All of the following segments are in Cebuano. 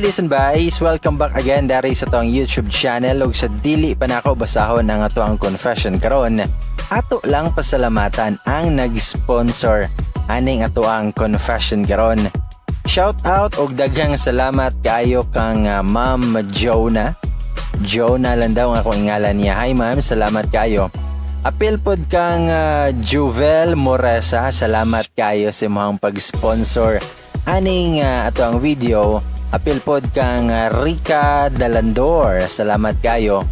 ladies and guys, welcome back again dari sa atong YouTube channel. Ug sa dili pa nako basahon ang atoang confession karon, ato lang pasalamatan ang nag-sponsor aning atoang confession karon. Shout out og daghang salamat kaayo kang Ma'am Jonah. Jonah lang daw ang akong ingalan niya. Hi ma'am, salamat kayo. Apil pod kang Juvel Moresa, salamat kayo sa imong pag-sponsor aning ato ang video. Apil pod kang Rica Dalandor, salamat kayo.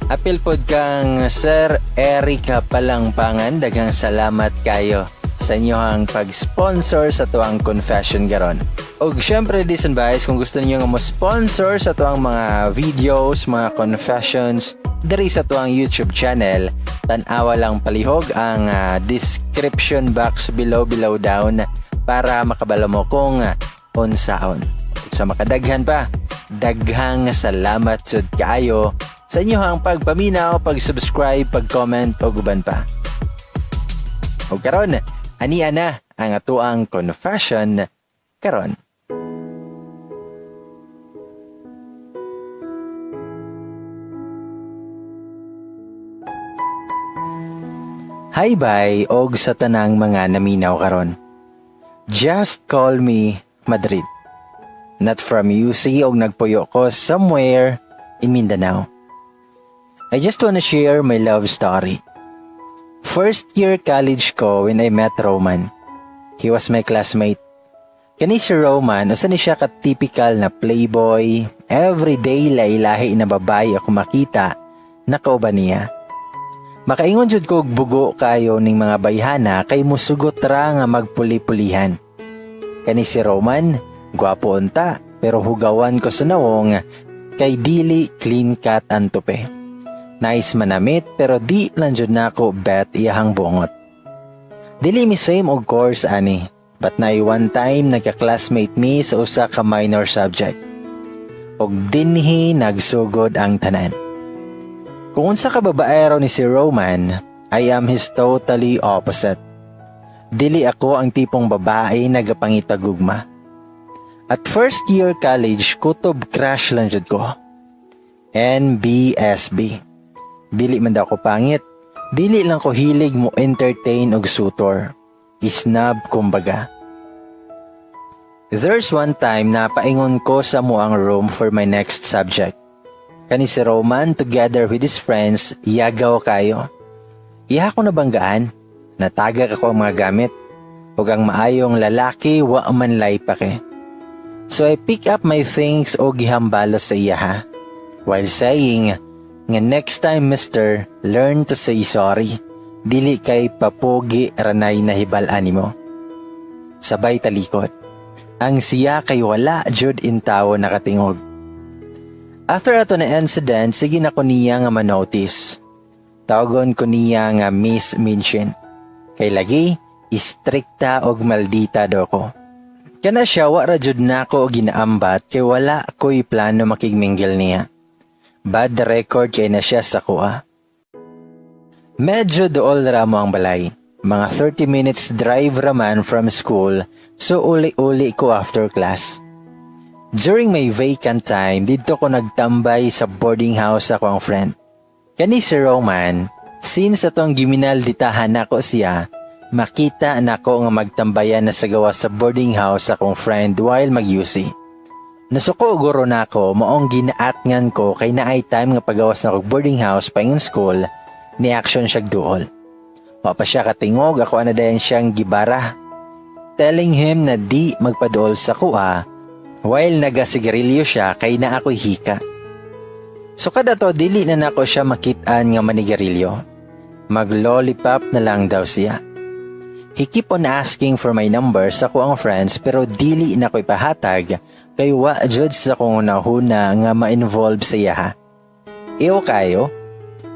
Apil pod kang Sir Erica Palangpangan, daghang salamat kayo sa inyong pag-sponsor sa tuang confession karon. Og syempre, listen guys, kung gusto niyo nga mo sponsor sa tuang mga videos, mga confessions diri sa tuang YouTube channel, tan-awa lang palihog ang description box below below down para makabalo mo kung unsaon. Sa makadaghan pa, daghang salamat sud kaayo sa inyong pagpaminaw, pag-subscribe, pag-comment ug uban pa. Og karon, ania na ang atoang confession karon. Hi bye og sa tanang mga naminaw karon. Just call me Madrid. Not from UC og nagpuyo ko somewhere in Mindanao. I just wanna share my love story. First year college ko when I met Roman. He was my classmate. Kani si Roman, usa ni siya ka typical na playboy, everyday lahi-lahi na babae ako makita, nakauban niya. Makaingon jud ko og bugo kayo ning mga bayhana kay musugot ra nga magpuli-pulihan. Kani si Roman, gwapo unta, pero hugawan ko sa nawong kay dili clean cut ang tupe. Nice manamit pero di lang jud nako bet iyahang bungot. Dili mi same og course ani, but naay one time nagka-classmate mi sa usa ka minor subject. Og dinhi nagsugod ang tanan. Kung unsa ka babaero ni si Roman, I am his totally opposite. Dili ako ang tipong babae nagapangitagugma. At first year college, kutob crush lang jud ko. NBSB. Dili man daw ko pangit. Dili lang ko hilig mo entertain og suitor. Isnab kumbaga. There's one time na paingon ko sa mo ang room for my next subject. Kani si Roman together with his friends, yagaw kayo. Iha ko nabanggaan, natagak ako ang mga gamit. Ug ang maayong lalaki wa man lay pake. So I pick up my things o gihambalo sa iya ha. While saying, nga next time mister, learn to say sorry. Dili kay papugi ranay na hibal-an nimo. Sabay talikod. Ang siya kay wala jud in tawo nakatingog. After ato na incident, sige na ko niya nga manotice. Tawagon ko niya nga Miss Minchin. Kay lagi, istrikta og maldita do ko. Kana siya wa ra jud nako ginaambat kay wala ko'y plano makigminggil niya. Bad record kay na siya sa kuha. Medyo dool ra mo ang balay. Mga 30 minutes drive raman from school, so uli-uli ko after class. During my vacant time, didto ko nagtambay sa boarding house ako ang friend. Kani si Roman, since atong giminal ditahan nako siya, makita nako nga magtambayan na sa gawas sa boarding house akong friend while mag-UC. Nasuko guro nako, maong ginaatngan ko kay naay time nga pagawas na kog boarding house paingon school, ni action siya duol. Wa pa siya katingog, ako ana dayon siyang gibara. Telling him na di magpaduol sa kuha, while nagasigarilyo siya kay na ako'y hika. So kada to dili na nako siya makitaan nga manigarilyo. Mag-lollipop na lang daw siya. He keep on asking for my number sa ko ang friends pero dili na ko ipahatag kay wa jud sa kong nahuna nga ma-involve sa iya ha. Iyo kayo?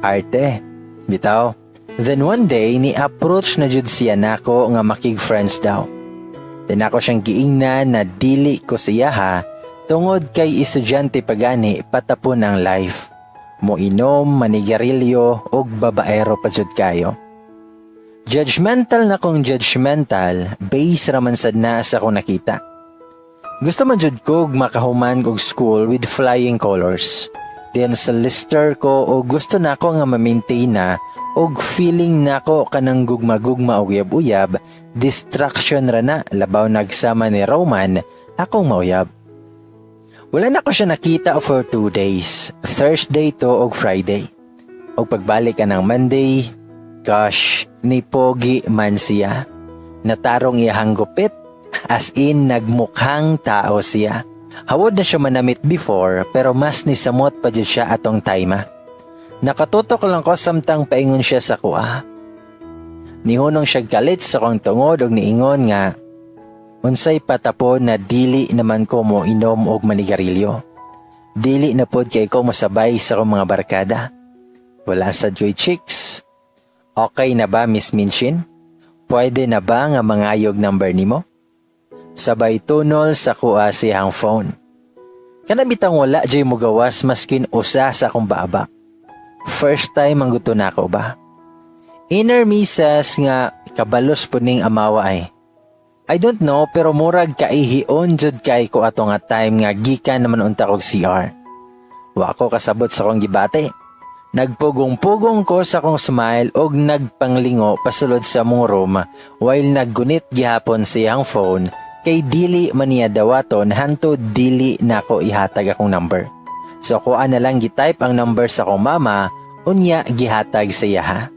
Arte. Bitaw. Then one day, ni-approach na jud siya nako nga makig-friends daw. Then ako siyang giingnan na dili ko siya ha, tungod kay estudyante pagani patapon ang life. Moinom, manigarilyo, og babaero pa jud kayo. Judgmental na kong judgmental, base raman sad na sa akong nakita. Gusto man jud ko makahuman og school with flying colors. Then sa lister ko o gusto nako nga ma-maintain na og feeling nako kanang gugma-gugma og uyab-uyab, distraction ra na, labaw nagsama ni Roman akong mauyab. Wala na ko siya nakita for 2 days, Thursday to og Friday. Og pagbalik ka ng Monday, gosh, ni pogi man siya. Natarong iyahang gupit, as in nagmukhang tao siya. Hawod na siya manamit before, pero mas nisamot pa jud siya atong time. Nakatutok lang ko samtang paingon siya sa kuha. Nihunong siya galit sa kong tungod og niingon nga unsay patapon na dili naman ko mo inom og manigarilyo. Dili na pod kay ko mosabay sa akong mga barkada. Wala sad ko'y chicks. Okay na ba, Miss Minchin? Pwede na ba nga mangayog number nimo? Sabay tunol sa kuha siyang phone. Kana bitang wala jay mugawas maskin usa sa akong baaba. First time ang gusto nako ba? Inner me says nga kabalos po ning amawa ay. I don't know, pero murag kaihion jud kay ko ato nga time nga gikan naman unta kog CR. Wa ko kasabot sa akong gibati. Nagpugong-pugong ko sa akong smile og nagpanglingo pasulod sa among room while naggunit gihapon sa iyang phone kay dili man niya dawaton hantod dili nako ihatag akong number. So kuha na lang gitype ang number sa akong mama, unya gihatag sa iyaha.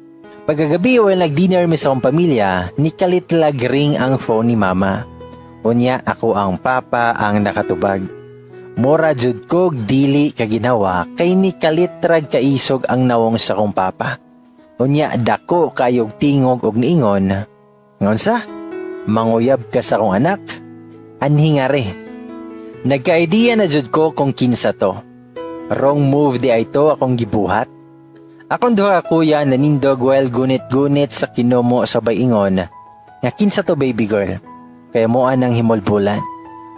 Pagkagabi, while nag-dinner mi sa akong pamilya, nikalit lag ring ang phone ni Mama. Unya ako ang papa ang nakatubag. Mura jud kog dili kaginawa kay nikalit rag kaisog ang nawong sa akong papa. Unya dako kayog tingog og niingon, "Ngonsa? Manguyab ka sa akong anak? Anhi nga re." Nagka-idea na jud ko kung kinsa to. Wrong move di ay to akong gibuhat. Akong duha ka kuya nanindog while gunit-gunit sa kinomo sabay ingon nga, "Kinsa to, baby girl?" Kaya mo ang himulbulan.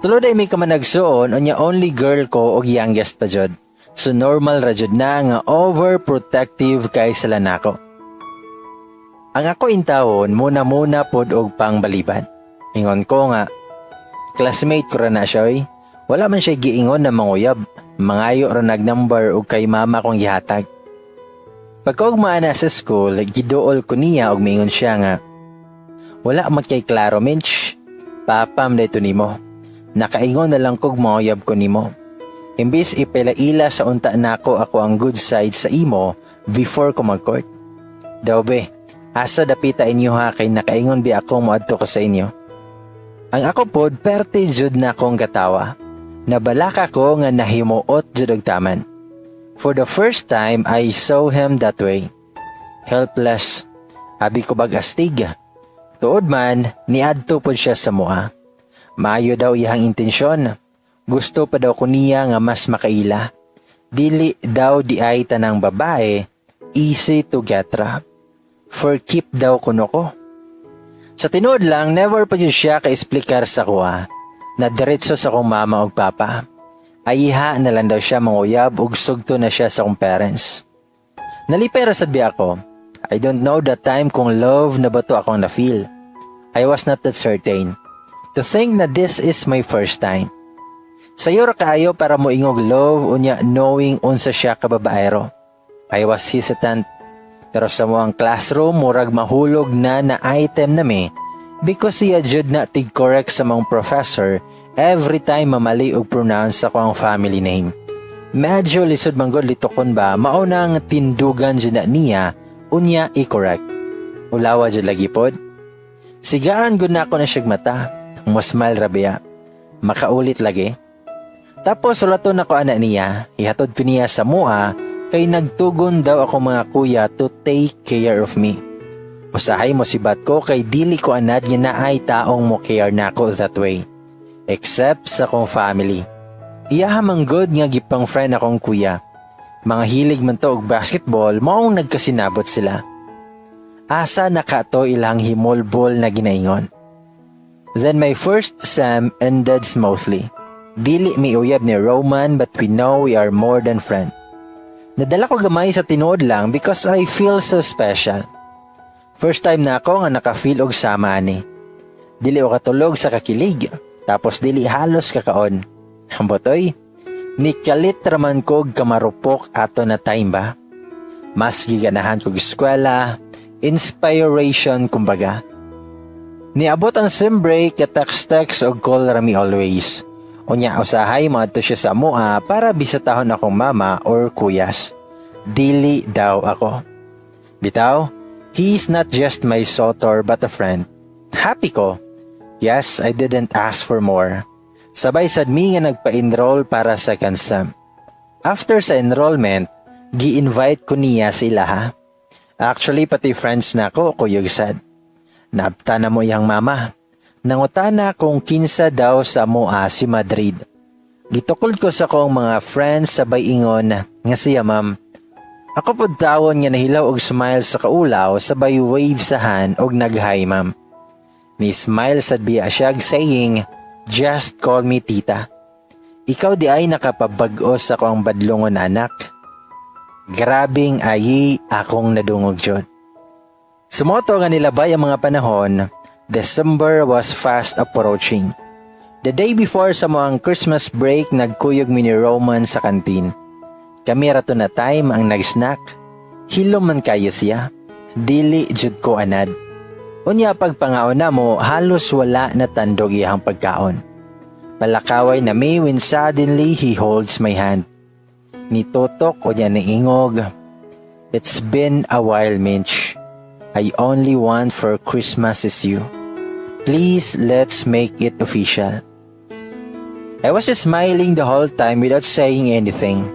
Tulo day may kamanagsuon, unya only girl ko og youngest pa jud. So normal ra jud na nga overprotective kay sila nako. Ang ako intawon muna-muna pod og pangbaliban. Ingon ko nga, "Classmate ko ra na siya oy. Wala man siya giingon na manguyab. Mangayo ra nag number og kay mama kong gihatag." Pagkaugma na sa school, giduol ko niya og mingon siya nga, "Wala man kay klaro, Minch. Papa man ito nimo. Nakaingon na lang kog manguyab ko nimo. Imbis ipailaila sa unta nako ako ang good side sa imo before ko mag-court. Daw be, asa dapita inyo ha, kay nakaingon bi ako moadto ko sa inyo?" Ang ako pod perte jud na akong gatawa. Nabalaka ko nga nahimuot jud og taman. For the first time, I saw him that way. Helpless. Abi ko bag astig. Tuod man, niadto pod siya sa mua. Maayo daw iyang intensyon. Gusto pa daw ko niya nga mas makaila. Dili daw di ay tanang babae, easy to get ra. For keep daw kuno ko. Sa tinuod lang, never pa jud siya ka-explikar sa kuha. Na diretso sa akong mama ug papa. Ayiha na lang daw siya manguyab ug sugto na siya sa akong parents. Nalipay ra sad biya ako. I don't know that time kung love na ba to akong na-feel. I was not that certain. To think na this is my first time. Sayo ra kaayo para mo ingog love unya knowing unsa siya ka babaero. I was hesitant. Pero sa moang classroom, murag mahulog na na item nami because siya jud na tig-correct sa mga professor every time mamali og pronounce sa akong family name. Medyo lisod man gud litokon ba, mao nang tindugan jud na niya unya i-correct. Ulawa jud lagi pod. Sigaan gud na ako na siyag mata. Musmal ra biya. Makaulit lagi. Tapos sulaton ako ana niya, ihatod ko niya sa mua kay nagtugon daw ako mga kuya to take care of me. Usahay mo sibat ko kay dili ko anad nga naay taong mo care nako that way. Except sa akong family. Iyaha man good nga gipang friend akong kuya. Mga hilig man to og basketball, maong nagkasinabot sila. Asa na ka to ilang himulbol na ginaingon. Then my first sem ended smoothly. Dili mi uyab ni Roman, but we know we are more than friend. Nadala ko gamay sa tinuod lang because I feel so special. First time na ako nga naka-feel og sama ani. Dili ko katulog sa kakilig. Tapos dili halos kakaon. Ambot oy, nikalit raman ko kamarupok ato na time ba? Mas giganahan kog eskwela, inspiration kumbaga. Niabot ang sem break, ka-text-text og call rami always. Unya usahay moadto siya sa amoa para bisitahon akong mama or kuyas. Dili daw ako. Bitaw, he is not just my suitor but a friend. Happy ko. Yes, I didn't ask for more. Sabay sad mi nga nagpa-enroll para second sem. After sa enrollment, gi-invite ko niya sila ha. Actually, pati friends nako kuyog sad. Naabta na mo iyang mama. Nangutana kung kinsa daw sa amoa si Madrid. Gitukod ko sa kong mga friends, sabay ingon nga siya, ma'am. Ako pud tawon nga nahilaw og smile sa kaulaw, sabay wave sa hand og nag-hi, ma'am. Ni smile sad biya siya saying, "Just call me tita." Ikaw diay nakapabag-o sa akong badlongon, anak. Grabing ayi akong nadungog jud. Sa mao to nga nilabay ang mga panahon, December was fast approaching. The day before sa mga Christmas break, nagkuyog mi ni Roman sa kantin. Kami rato na time ang nag-snack. Hilom man kayo siya. Dili jud ko anad. Unya pagpangaon na mo, halos wala na tandog iyang pagkaon. Palakaway na mi when suddenly he holds my hand. Nitutok o niya niingog, "It's been a while, Minch. I only want for Christmas is you. Please, let's make it official." I was just smiling the whole time without saying anything.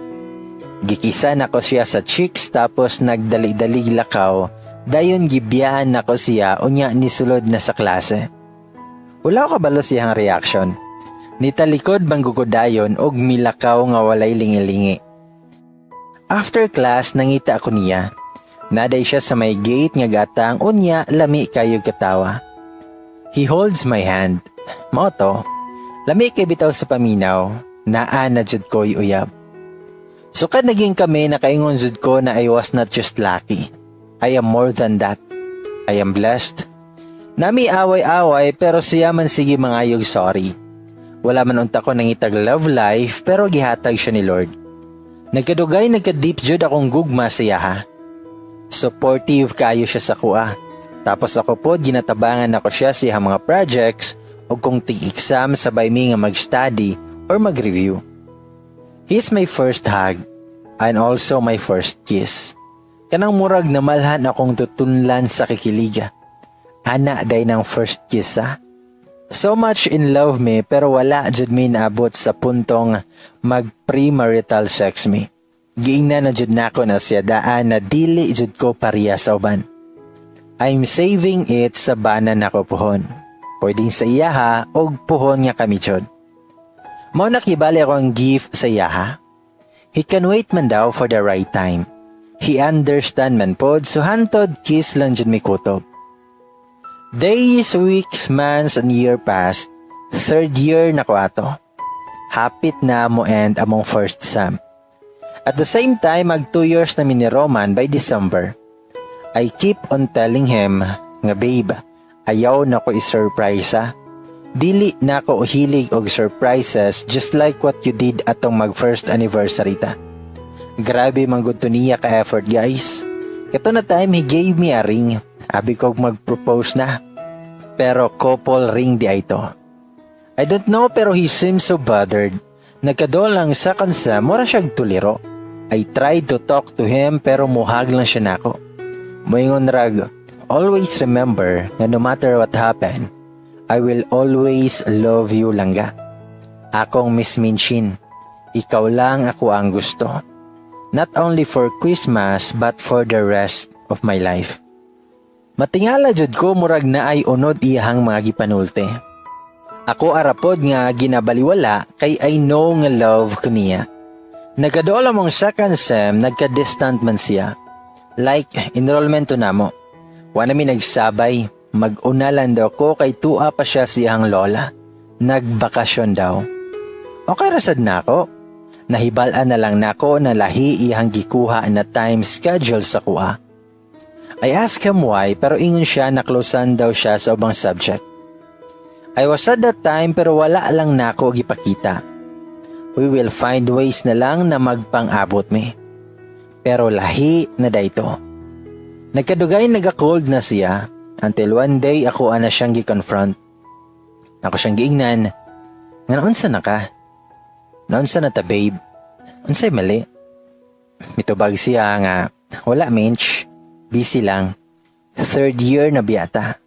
Gikisan ako siya sa cheeks tapos nagdali-dalig lakaw, dayon gibiyaan nako siya, unya nisulod na sa klase. Wala ko kabalo siyang reaction. Nitalikod bang dayon og milakaw nga walay lingi-lingi. After class, nangita ako niya. Naday siya sa may gate nga gatang, unya lami kayo katawa. He holds my hand. Mao to. Lami kay bitaw sa paminaw, naa na jud ko'y uyab. Sukad naging kami, nakaingon jud ko na I was not just lucky. I am more than that. I am blessed. Nami away-away pero siya man sige mangayog sorry. Wala man unta ko nangitag love life pero gihatag siya ni Lord. Nagkadugay, nagka-deep jud akong gugma sa iya ha. Supportive kayo siya sa kuha. Tapos ako po, ginatabangan ako siya sa iyang mga projects o kung tig-exam, sabay mi nga mag-study or mag-review. He's my first hug and also my first kiss. Kanang murag namalhan akong tutunlan sa kikiliga. Ana day ng first kiss ha. So much in love me pero wala jud mi naabot sa puntong mag premarital sex mi. Giingnan na jud nako na siya daan na dili jud ko pareha sa uban. I'm saving it sa bana nako puhon. Pwedeng sa iyaha og puhon nga kami jud. Mao na kibali ako ang gift sa iyaha. He can wait man daw for the right time. He understand man pod, so hantod kiss lang jud mi kutob. Days, weeks, months, and year passed. Third year na ko ato. Hapit na mo end among first sem. At the same time, mag 2 years na mi ni Roman by December. I keep on telling him nga, "Babe, ayaw na ko i-surprise ha. Dili na ko hilig og surprises just like what you did atong mag first anniversary ta." Grabe man gud to niya ka effort, guys. Kato na time he gave me a ring. Abi ko mag-propose na. Pero couple ring diay to. I don't know pero he seems so bothered. Nagkadool ang second sem, mura siyang tuliro. I tried to talk to him pero muhag lang siya nako. Moingon rag, "Always remember nga no matter what happen, I will always love you, langga. Akong Miss Minchin, ikaw lang ako ang gusto. Not only for Christmas but for the rest of my life." Matingala jud ko, murag naay unod iyahang mga gipanulti. Ako arapod nga ginabaliwala kay I know nga love ko niya. Nagkadool among second sem, nagka-distant man siya. Like, enrollment to namo. Wa na mi nagsabay, mag-una lang daw ko kay tuwa pa siya siyang lola. Nagbakasyon daw. Okay ra sad nako. Nahibal-an na lang nako na lahi iyang gikuha na time schedule sa kuha. I asked him why pero ingon siya na closean daw siya sa ubang subject. I was sad that time pero wala lang nako gipakita. We will find ways na lang na magpang-abot mi. Pero lahi na dayto. Nagkadugay naga-cold na siya until one day ako ana siyang gi-confront. Ako siyang giingnan nga, "Naunsa na ka? Naunsa na ta, babe? Unsay mali?" Mitubag siya nga, "Wala, Minch, busy lang. Third year na biya ta."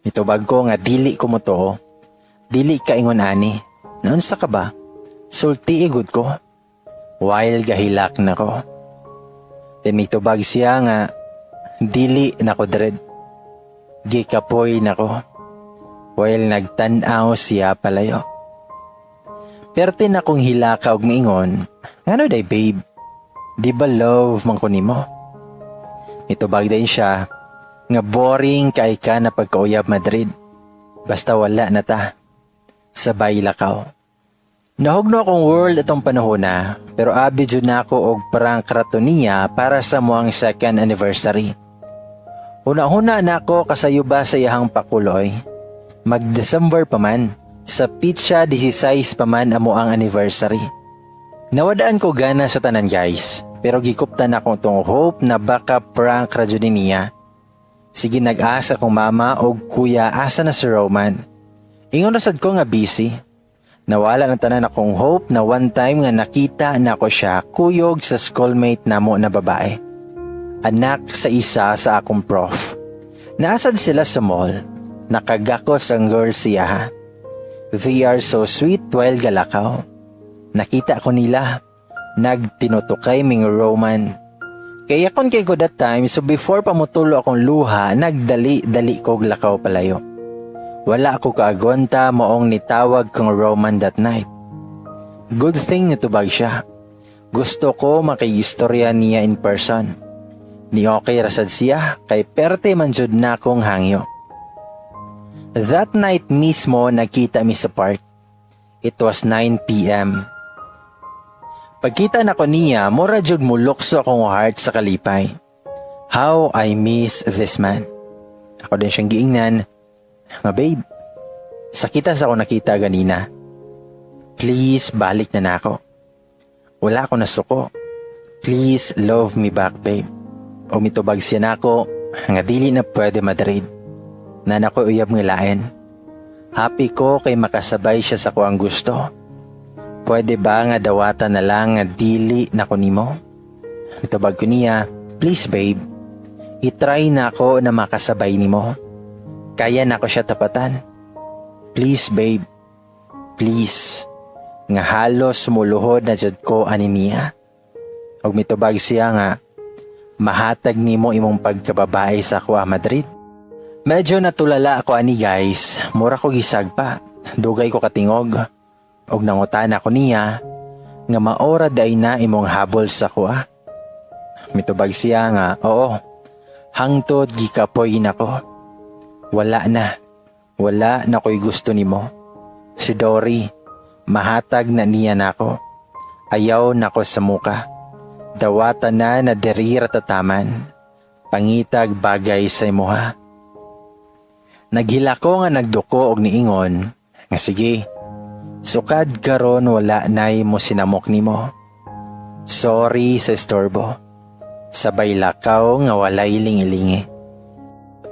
Mitubag ko nga dili ko motuo. "Dili ka ingon ani. Naunsa ka ba? Sulti gud ko." While gahilak na ko. Then mitubag siya nga, "Dili na ko, Dred. Gikapoy na ko." While nagtan-aw siya palayo. Perte na kong hilaka og miingon, "Ngano day, babe? Di ba love man ko nimo?" Mitubag din siya nga, "Boring kay ka na pagkauyab, Madrid. Basta wala na ta. Sabay lakaw." Nahugno akong world atong panahon na, pero abi jud na ako og prank rato niya para sa amoang second anniversary. Huna-huna na ako kasayo ba sa iyahang pakuloy. Mag-December pa man, sa petsa 16 pa man amo ang anniversary. Nawadaan ko gana sa tanan, guys, pero gikuptan ako tong hope na baka prank ra jud ni niya. Sige nag-asa kong mama og kuya asa na si Roman. Ingon ra sad ko nga busy. Nawala na tanan akong hope na one time nga nakita na ko siya kuyog sa schoolmate namo na babae. Anak sa isa sa akong prof. Naasad sila sa mall. Nakagakos ang girl siya ha. They are so sweet while galakaw. Nakita ko nila. Nagtinutukay ming Roman. Kaya kon kay ko that time, so before pa mutulo akong luha, nagdali-dali kog lakaw palayo. Wala ako kaagwanta maong nitawag kong Roman that night. Good thing nitubag siya. Gusto ko makiistorya niya in person. Ni okay rasad siya kay perte man jud na akong hangyo. That night mismo, nagkita mi sa park. It was 9 p.m. Pagkita na ko niya, mura jud mulukso akong heart sa kalipay. How I miss this man. Ako din siyang giingnan nga, "Babe, sakita sa ako nakita ganina. Please, balik na nako. Wala ako nasuko. Please, love me back, babe." O mitubag siya nako nga, "Dili na pwede, Madrid. Naa na ko uyab nga lain." Happy ko kay makasabay siya sa kuang gusto. "Pwede ba nga dawata na lang nga dili na ko nimo?" Mitubag ko niya, "Please, babe, i-try na ako na makasabay nimo. Kaya na ko siya tapatan. Please, babe, please." Nga halos muluhod na jud ko ani niya. Og mitubag siya nga, "Mahatag nimo imong pagkababae sa ako, Madrid." Medyo natulala ako ani, guys. Mura ko gisagpa. Dugay ko katingog. Og nangutan ako niya nga, "Maora day na imong habol sa kuha?" Mitubag siya nga, "Oo. Hangtod gikapoy nako. Wala na. Wala na ko'y gusto nimo. Si Dory, mahatag na niya nako. Ayaw nako sa muka. Dawata na na diri ratataman. Pangitag bagay sa imuha." Naghila ko nga nagduko og niingon nga, "Sige. Sukad karon wala nay mo sinamok nimo. Sorry sa istorbo." Sabay lakaw nga walay lingi-lingi.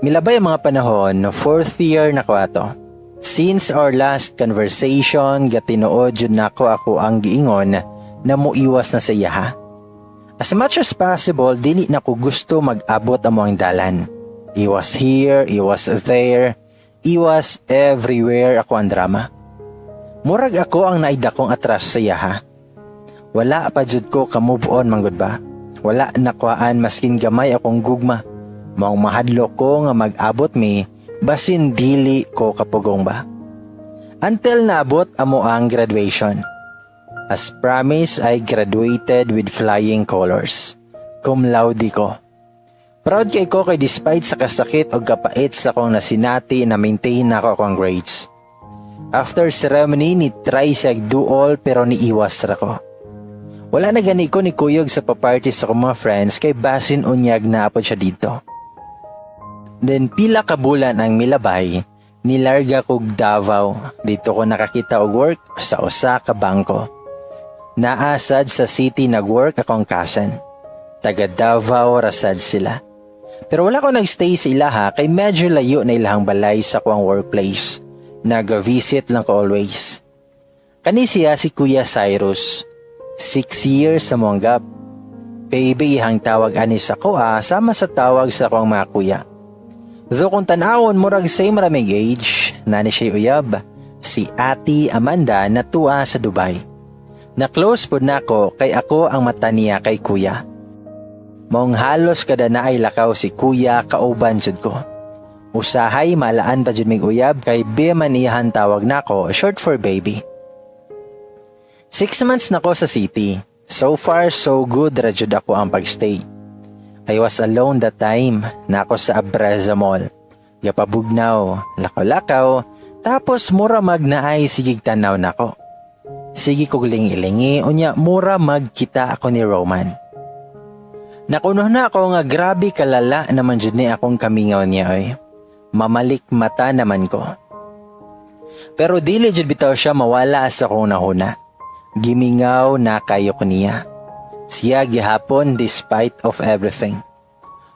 Milabay ang mga panahon, fourth year na ko ato. Since our last conversation, gatinuod jud nako ako ang giingon na muiwas na sa iyaha. As much as possible, dili na ko gusto mag-abot amo ang dalan. Iwas here, iwas there, iwas everywhere ako ang drama. Murag ako ang naidakong atras sa iyaha. Wala pa jud ko ka-move on manggod ba? Wala nakuhaan maskin gamay akong gugma. Maong mahadlok ko nga mag-abot mi basin dili ko kapugong ba. Until naabot amo ang graduation. As promised, I graduated with flying colors. Cum laude ko. Proud kay ko kay despite sa kasakit o kapait sa akong nasinati na maintain na ako akong grades. After ceremony, ni try siya duol pero niiwas ra ko. Wala na gani ko ni kuyog sa paparty sa akong mga friends kay basin unyag na apod siya dito. Then pila ka bulan ang milabay, Nilarga kog Davao. Didto ko nakakita og work sa usa ka bangko. Naa sad sa city nag-work akong cousin. Taga Davao rasad sila. Pero wala ko nagstay sa ilaha kay medyo layo na ilahang balay sa kuang workplace. Naga-visit lang ko always. Kani siya si Kuya Cyrus. 6 years sa among gap. Baby ihang tawag ani sa kuha sama sa tawag sa kuang mga kuya. Though kung tanawon, murag same ra mig age, naa ni siya uyab, si Ate Amanda na tua sa Dubai. Na close pod nako kay ako ang mata niya kay kuya. Maong halos kada naay lakaw si kuya, kauban jud ko. Usahay maalaan pa jud mig uyab kay be man iyahan tawag nako, short for baby. 6 months na ko sa city. So far, so good ra jud ako ang pagstay. I was alone that time naa ko sa Abreza Mall. Gapabugnaw, lakaw-lakaw, tapos mura mag naay sigig tanaw nako. Sige kog lingi-lingi, unya mura magkita ako ni Roman. Nakuno na ako nga grabe kalala naman jud ni akong kamingaw niya oy. Mamalik mata naman ko. Pero dili jud bitaw siya mawala sa akong nahuna. Gimingaw na kayo ko niya. Siya gihapon despite of everything.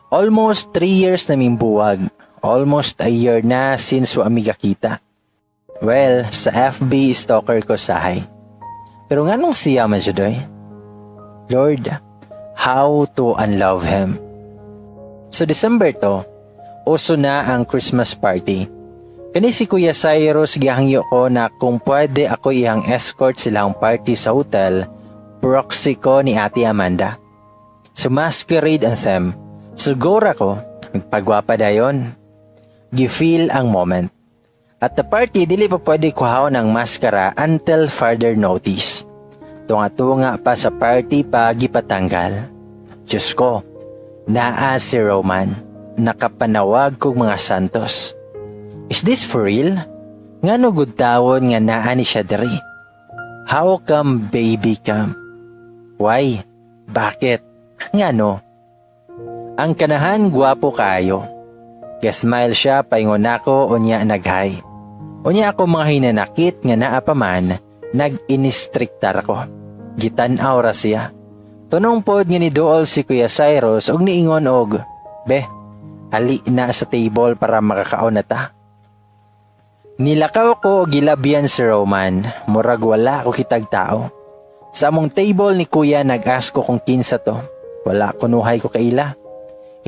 Almost 3 years na ming buwag. Almost a year na since wa mi kita. Well, sa FB stalker ko sahay. Pero nganong siya man jud oy? Lord, how to unlove him? So December to, uso na ang Christmas party. Kani si Kuya Cyrus, gihangyo ko na kung pwede ako iyang escort silang party sa hotel, proxy ko ni Ate Amanda. So masquerade ang theme. Siguro ko, nagpagwapa dayon. Gifeel ang moment. At the party, dili pa pwede kuhaon ang maskara until further notice. Tunga-tunga pa sa party pa gipatanggal. Diyos ko, naa si Roman. Nakapanawag kog mga santos. Is this for real? Ngano gud tawon nga naa ni siya diri? How come, baby come? Why? Bakit? Ngano? Ang kanahan gwapo kayo. Gasmile siya paingon nako, unya naghay. Unya ako mga hinanakit nga naa pa man, nag-inistriktar ako. Gitan-aw ra siya. Tunong pod nga niduol si Kuya Cyrus og niingon og, "Be, ali na sa table para makakaon na ta." Nilakaw ko og gilabyan si Roman, murag wala ko kitag tao. Sa among table ni Kuya, nag-ask ko kung kinsa to. Wala kunuhay ko kaila.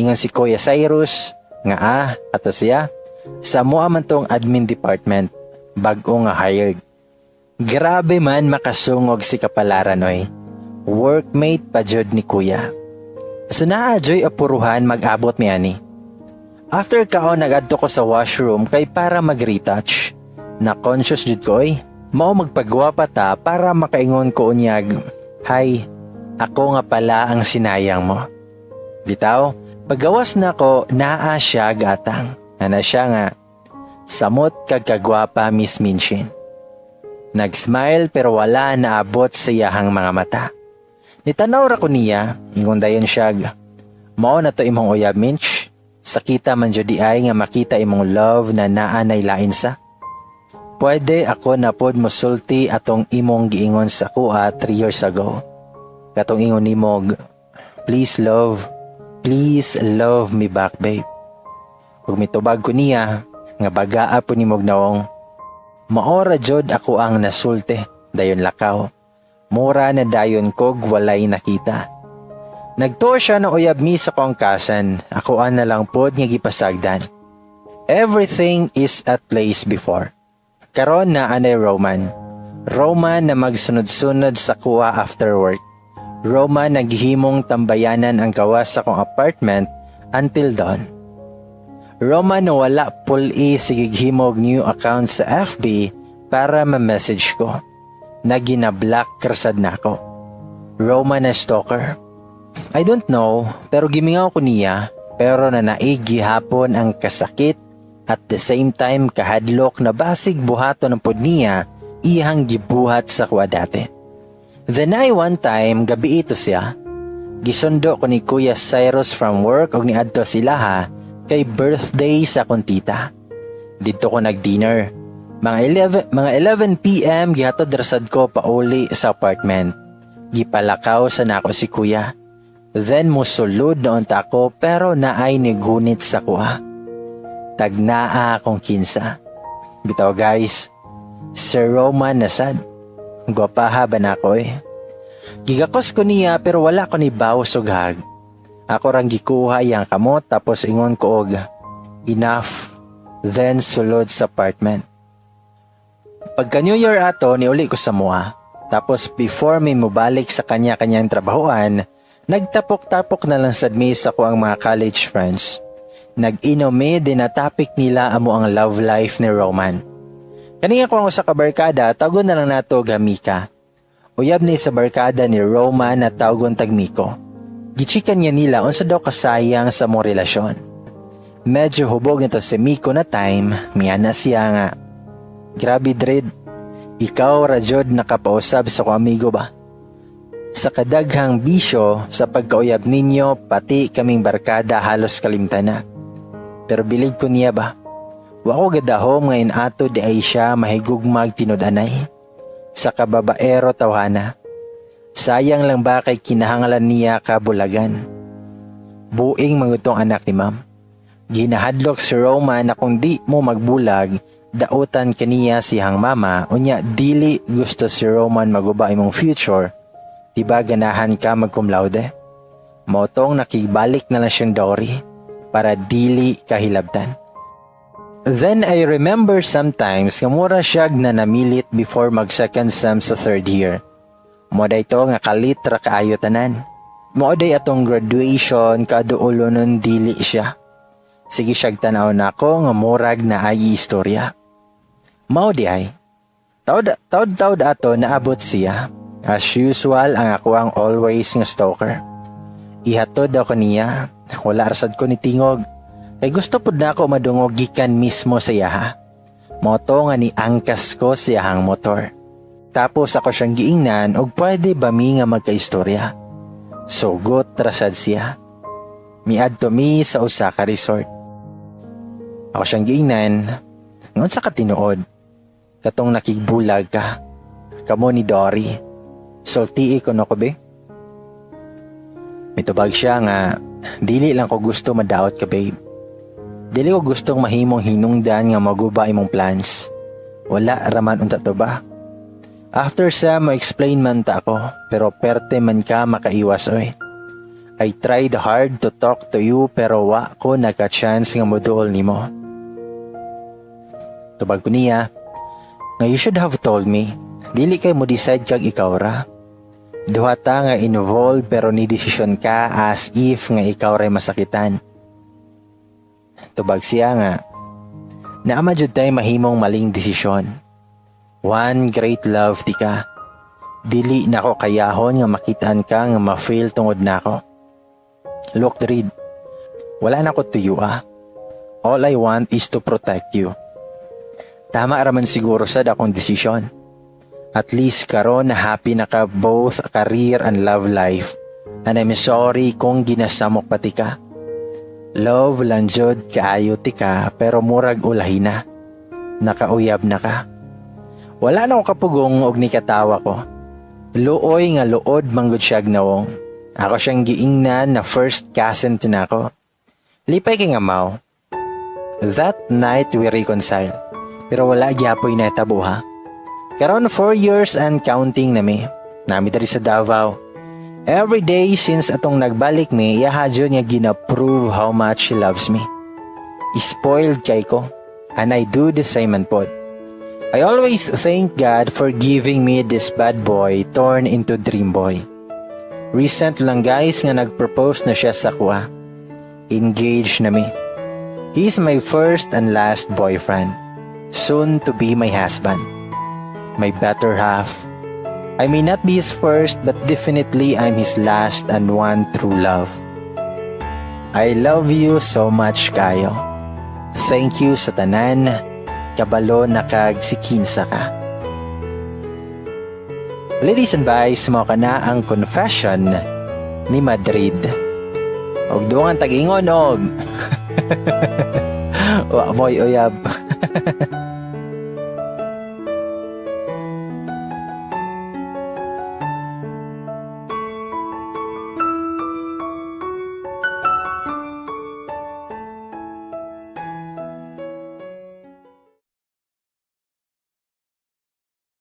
Ingon si Kuya Cyrus, nga ah, ato siya. Sa mua man tong admin department, bag-o nga hired. Grabe man makasungog si Kapalaran oy. Workmate pa jud ni Kuya. So naa joy apuruhan mag-abot mi ani. After kaon, nagadto ko sa washroom kay para mag-retouch. Na conscious jud ko oy. Mao magpagwapa ta para makaingon ko unyag, "Hi, ako nga pala ang sinayang mo." Bitaw, pagawas na ko, naa siya gatang. Ana siya nga, "Samot kag kagwapa, Miss Minchin." Nag-smile pero wala naabot sa iyahang mga mata. Nitanaw ra ko niya, ingon dayon siya, "Mao na to imong uyab, Minch. Sakita man jud di ay nga makita imong love na naa nay lain sa. Pwede ako na pod mosulti atong imong giingon sa kuha 3 years ago. Katong ingon nimog, 'Please love, please love me back, babe.' Ug mitubag ko niya nga bagaa po nimog nawong. Maora jud ako ang nasulti, dayon lakaw. Mura na dayon kog walay nakita." Nagtuo siya na uyab mi sa kong cousin, ako na lang pod nga gipasagdan. Everything is at place before. Karon naa nay Roman. Roman na magsunod-sunod sa kuha after work. Roman naghimong tambayanan ang gawas sa akong apartment until dawn. Roman na wala puli sige himog new account sa FB para ma-message ko. Na ginablock krasad na ako. Roman na stalker. I don't know, pero gimingaw ko niya, pero nanaig gihapon ang kasakit at the same time kahadlok na basig buhaton ang pod niya iyang gibuhat sa kuha dati. Then I one time, gabi ito siya. Gisundo ko ni Kuya Cyrus from work og niadto sila ha kay birthday sa akong tita. Didto ko nag-dinner. Mga 11 p.m. gihatod ra sad ko pauli sa apartment. Gipalakaw sa nako si kuya. Then musulod noon ta ako pero naay nigunit sa kuha. Tagnaa akong kinsa. Bitaw, guys, Sir Roman na sad. Gwapaha ba na ako eh. Gigakos ko niya pero wala ko ni bawas og hug. Ako rang gikuha iyang kamot tapos ingon ko og "Enough." Then sulod sa apartment. Pagka New Year ato, niuli ko sa mua. Tapos before mi mobalik sa kanya-kanyang trabahoan, nagtapok-tapok na lang sad mi sa akoang mga college friends. Nag-inom mi, dinatapik nila amo ang love life ni Roman. Kani ako ang usa ka barkada, tawgon na lang nato Gamika. Uyab ni sa barkada ni Roman na tawgon tag Miko. Gichikan niya nila unsa daw kasayang sa mong relasyon. Medyo hubog nito si Miko na time, miyana siya nga, "Grabe, Dred, ikaw ra jud nakapausab sa ko amigo ba? Sa kadaghang bisyo sa pagkauyab ninyo, pati kaming barkada halos kalimtan na. Pero bilib ko niya ba? Wa ko gadahom nga inato di ay siya mahigugmag tinud-anay. Sa kababaero tawhana. Sayang lang ba kay kinahanglan niya kabulagan. Buing mangutong anak ni ma'am. Ginahadlok si Roman na kung di mo magbulag, dautan kaniya siyang mama, unya dili gusto si Roman maguba imong future, diba ganahan ka mag cum laude? Motong nakibalik na lang siyang dowry para dili kahilabtan." Then I remember sometimes nga mura siya na namilit before mag second sem sa third year. Mo ito nga kalit ra kaayo tanan. Mao day atong graduation kaduulo nun dili siya. Sige siyag tanaw nako nga murag na ay istorya. Mao di ay. Taod taod taod ato naabot siya. As usual, ang ako ang always nga stalker. Ihatod ako niya. Wala rasad ko ni tingog. Kay gusto pud na ako madungog gikan mismo sa iyaha. Moto nga ni angkas ko sa iyahang motor. Tapos ako siyang giingnan og pwede ba mi nga magkaistorya. Sugot rasad siya. Miadto mi sa usa ka resort. Ako siyang giingnan, ngon sa katinuod. Katong nakigbulag ka. Kamo ni Dory. Sultii ko no ko be. Mitubag siya nga, "Dili lang ko gusto madaot ka, babe. Dili ko gustong mahimong hinungdan nga maguba imong plans. Wala raman unta to ba? After sa mo explain man ta ako, pero perte man ka makaiwas oy. I tried hard to talk to you pero wa ko naka-chance nga moduol nimo." Tubag ko niya, nga "You should have told me. Dili kay mo decide kag ikaw ra. Duha ta nga involved pero ni desisyon ka as if nga ikaw ray masakitan." Tubag siya nga, "Naa jud tay mahimong maling desisyon. One great love ti ka. Dili nako kayahon nga makitaan ka nga ma-fail tungod nako. Look, Drid, wala na ko tuyo ah. All I want is to protect you. Tama raman siguro sa akong desisyon. At least karon na happy na ka both career and love life. And I'm sorry kung ginasamok pati ka. Love lang jud kaayo ti ka pero murag ulahi na. Nakauyab na ka." Wala na ko kapugong og nikatawa ko. Luoy nga luod manggod siya nawong. Ako siyang giingnan na first cousin to nako. Lipay kay nga mao. That night we reconcile. Pero wala gyapoy na tabo ha. Karon 4 years and counting na mi. Nami diri sa Davao. Every day since atong nagbalik mi, iyaha jud nga gina-prove how much she loves me. Spoiled kay ko. And I do the same man pod. I always thank God for giving me this bad boy torn into dream boy. Recent lang, guys, nga nag-propose na siya sa kuha. Engaged na mi. He's my first and last boyfriend. Soon to be my husband. My better half. I may not be his first, but definitely I'm his last and one true love. I love you so much, kayo. Thank you sa tanan. Kabalo na kag sikinsa ka. Ladies and boys, mao kana ang confession ni Madrid. Og dungan tag-ingon og wa moy uyab.